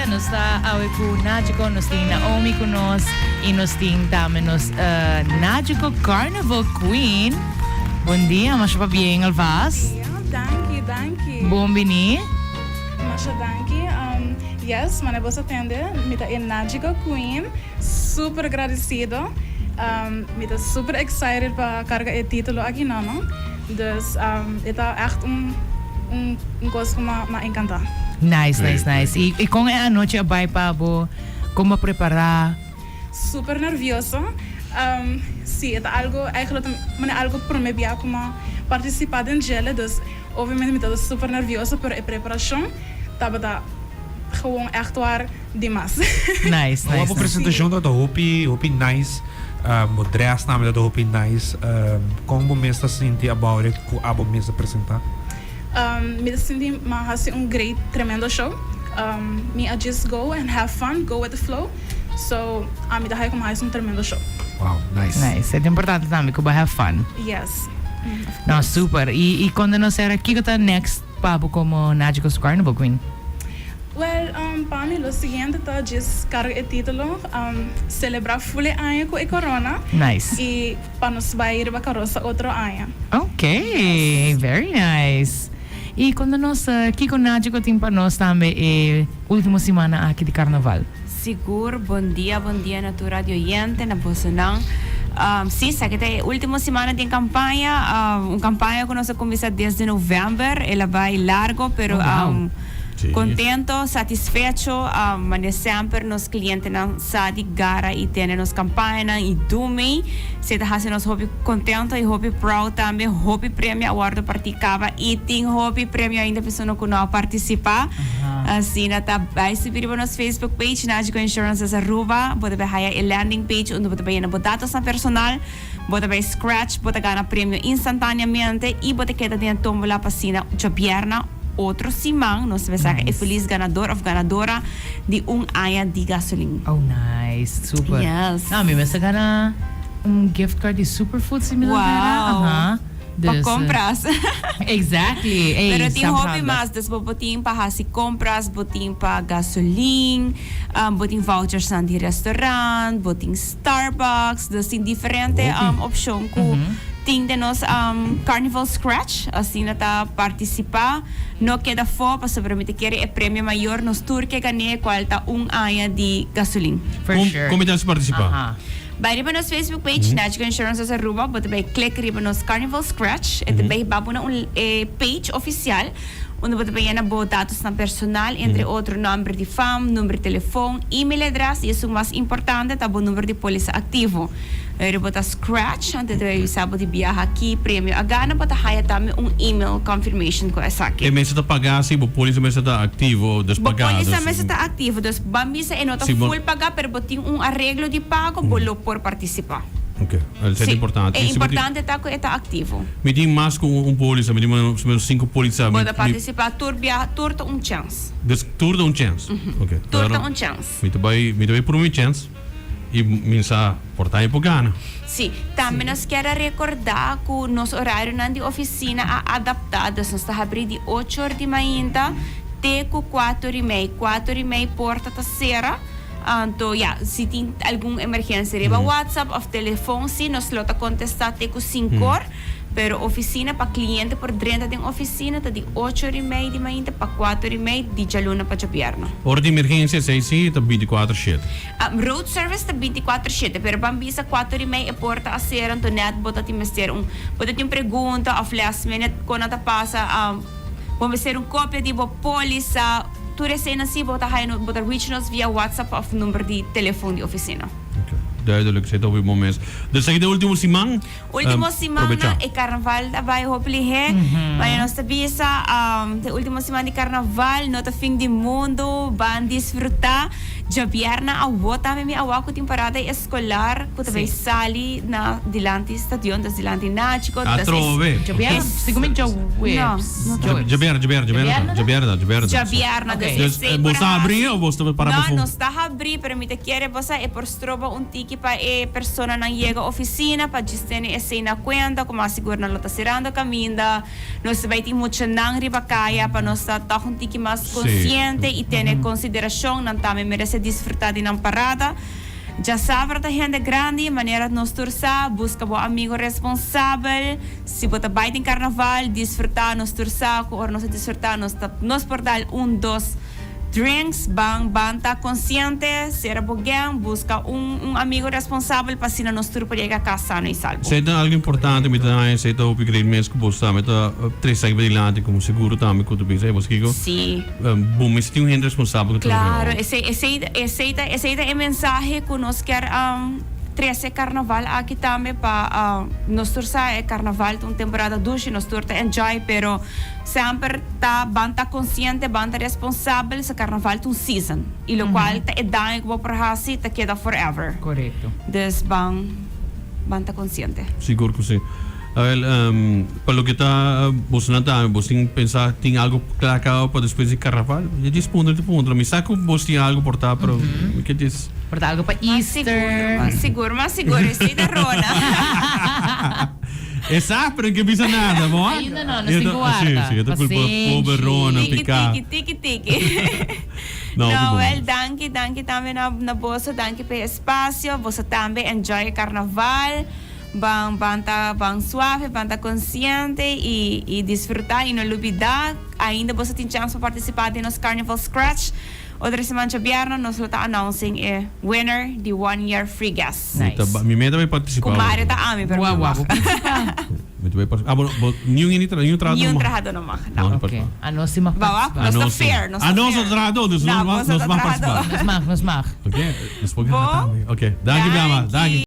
Yeah, nos ta awe ku Nagico, nos tin Naomi ku nos i nos tin tambe nos Nagico Carnival Queen. Bon dia, masha pabien alvast. Bon dia, danki, danki. Bon bini. Masha danki. Yes, mane bo sa tende, mi ta e Nagico Queen, super gradecido. Mi ta super excited pa carga e titulo aki no, no. Dus e ta echt un un cos cu m'a encanta. Nice, nice, nice. Y y con e anochi a bay pa bo? Con bo a prepara? Super nervioso. Si, e ta algo, eigenlijk ta manera algo prome bia cu m'a participa den djele, dus obviamente mi tabata super nervioso, pero e preparacion tabata gewoon echt waar dimas. Nice, Bo nice, bo nice. presentacion tabata hopi hopi nice. Bo dress tambe tabata hopi nice. Con bo mes ta sinti about it cu abo mes a presenta? Mi ta sinti m'a haci un great tremendo show. Mi a just go and have fun, go with the flow. So ami ta haya cu m'a haci un tremendo show. Wow, nice. Nice. E ta importante tambe cu bo have fun. Yes. Of No, course. super. Y y cuando nos cera, kico ta next pa bo como Nagico's Carnival Queen? Well, pa mi lo siguiente ta djis carga e titulo, celebra full e aña cu e corona. Nice. Y pa nos bay riba carosa otro aña. Ok, very nice. Y conta nos kico Nagico tin pa nos tambe e ultimo simana aki di carnaval? Sigur, bon dia, bon dia na tur radio oyente, na bosonan. Si, esaki ta e ultimo simana den campaña, un campaña cu nos a cuminsa desde november, el a bay largo, pero contento, satisfecho, manera semper nos clientenan sa di gara y tene nos campañanan y dumi, esey ta haci nos hopi contento y hopi proud tambe, hopi premio a wordo parti caba y tin hopi premio ainda persona cu no a participa. Asina ta bai subi riba nos Facebook page Nagico Insurances Aruba. Bo ta bai haya e landing page unda bo ta bai yena bo datosnan personal. Bo ta bai scratch, bo ta gana premio instantaneamente y bo ta keda den e tombola pa asina djabièrna otro siman nos ta bai saka e feliz ganador of ganadora di un aña di gasolin. Oh nice, super. Yes. No, mi mester gana un gift card di Superfood si mi no gana. Wow. Aha. Pa Dus, compras. Exactly. Ey, Pero tin stap hopi handig. mas. Dus bo por tin pa haci compras, bo tin pa gasolin, bo tin vouchersnan di restaurant, bo tin Starbucks. Dus tin diferente Hopi. opcion cu tin den nos Carnival Scratch. Asina ta participa. No keda fo pasobra mi ta kere e premio mayor nos tur ke gane cual ta un aña di gasolin. For Con, sure. con mi ta haci participa? Aha. Bai riba nos Facebook page, Nagico Insurances Aruba, bo ta bai click riba nos Carnival Scratch, e ta bai hiba bo na un e page oficial unda bo ta bai yena bo datosnan personal, entre otro nomber di fam, number di telefon, email adres y esun mas importante ta bo number di polisa activo. Ora bo ta scratch, anto ta bai bisa bo di biaha ki premio a gana, bo ta haya tambe un email confirmation cu esaki. E mester ta paga si bo polisa mester ta activo, dus Bo paga, polisa dus. mester ta activo, dus ban bisa e no ta Si bo. full paga, pero bo tin un areglo di pago, bo lo por participa. Ok, esei ta Si, importante. e I si bo tin. importante ta cu e ta activo. Mi tin mas cu un polisa, mi tin mas o menos cinco polisa. Bo Mi, ta mi. participa tur biaha, tur ta un chance. Dus tur ta un chance? Ok, Tur ta claro. un chance. Mi ta bay, mi ta bay puru mi chance. I mi sa por ta e por gana. Sí, tambe nos kier a rekordá ku nos orarionan di ofisina a adaptá, dus nos ta habrí di ocho or di mainta te ku kuater i mei. Kuater i mei porta ta sera, anto ya, si tin algun emergensia riba WhatsApp òf telefon sí nos lo ta kontestá te ku sinku or, pero ofisina pa kliente por drenta den ofisina ta di ocho or i mei di mainta pa kuater i mei di djaluna pa djabièrnè. Ora di emergensia esei sí ta bintikuater shete. Road service ta binticuater shete, pero ban bisa cuater y mei e porta a cera, anto net bo ta tin mester un, bo ta tin pregunta of last minute con nan ta pasa, bo mester un copia di bo polisa, tur eseinan si bo ta haya nos, bo ta reach nos via WhatsApp of number di telefon di oficina. Ok, duidelijk, esei ta hopi bon mes. Dus esaki ta e ultimo siman. Ultimo siman Probecha. e carnaval ta bay hopi lihe. Maya nos ta bisa, ta e ultimo siman di carnaval, no ta fin di mundo, ban disfruta. Djabièrnè awo tambe mi a wak ku tin parada eskolar ku ta bai sali na dilanti stadion, dus dilanti Nachico. Atrobe. Djabièrnè, segun mi djaweps. No, no ta. Djabièrnè, djabièrnè, djabièrnè, djabièrnè, djabièrnè. Djabièrnè, dus Dus esei bo por ta hasi. habrí of bo ta para No, pafó? nos ta habrí, pero mi ta kere bo sa e por stroba un tiki pa e personanan yega ofisina pa djis tene esei na kuenta ku mas sigur nan lo ta serando kaminda. Nos ta bai tin muchanan riba kaya pa nos ta tòg un tiki mas konsiente i tene konsiderashon. Nan tambe merese disfrutá di nan parada. Djasabra ta hende grandi, manera nos tur sa, buska bo amigo responsabel. Si bo ta bai den karnaval, disfrutá. Nos tur sa ku ora nos ta disfrutá nos ta nos por dal un dos drinks. Ban ban ta konsiente, sera bo gang, buska un un amigo responsabel pa asina nos tur por yega kas sano i salvo. Esei ta algo importante, mi ta haña esei ta hopi great mes ku bo sa, mi ta trese aki padilanti komo seguro tambe ku ta bisa, ey bo sa kiko? Sí. Bo mester tin un hende responsabel ku ta Claro, esei esei esei ta esei ta e mensahe ku nos kier trese karnaval aki tambe pa nos tur sa e karnaval ta un temporada dushi, nos tur ta enjoy pero Semper ta ban ta konsiente, ban ta responsabel, sa karnaval ta un season y lokual ta e daño ku bo por hasi ta keda forever. Korekto. Dus ban ban ta konsiente. Sigur ku si. Awel, pa loke ta bosonan tambe, bos tin pensa tin algo kla kaba pa despues di karnaval? Mi djis puntra ti puntra. Mi sa ku bos tin algo por ta, pero mi ke djis. Por ta algo pa Easter. Mas sigur, mas sigur, esei ta rona. E sa, pero e ke bisa nada, bo. Ainda no, nos tin ku warda. Si, si, e ta culpa pober Rona, Tiki, piká. tiki, tiki, tiki. No, No, hopi bon. wel, danki, danki tambe na, na boso, danki pa e espacio. Boso tambe enjoy e carnaval. Ban, ban ta, ban suave, ban ta consciente y, y disfruta y no lubida, ainda boso tin chance pa participa den nos Carnival Scratch. Otro siman djabièrnè nos lo ta announcing e winner di one year free guest. Mi ta Nice. mi meta bai participa Ku Mario hoor. ta ami pero mi Wou no wou mag. bo participa. Mi ta bai participa. Ah bo bo niun hende tra niun trahador Niun no mag. trahador no mag, No, no. no Ok, participa. anos si mag Ba wak, participa. nos ta Anos si. fair, nos ta Anos fair. ta trahador dus No, nos mag boso nos ta mag trahador. participa. Nos mag, nos mag. Ok, nos por gana Bo? tambe. Ok, danki Biama, danki. Danki.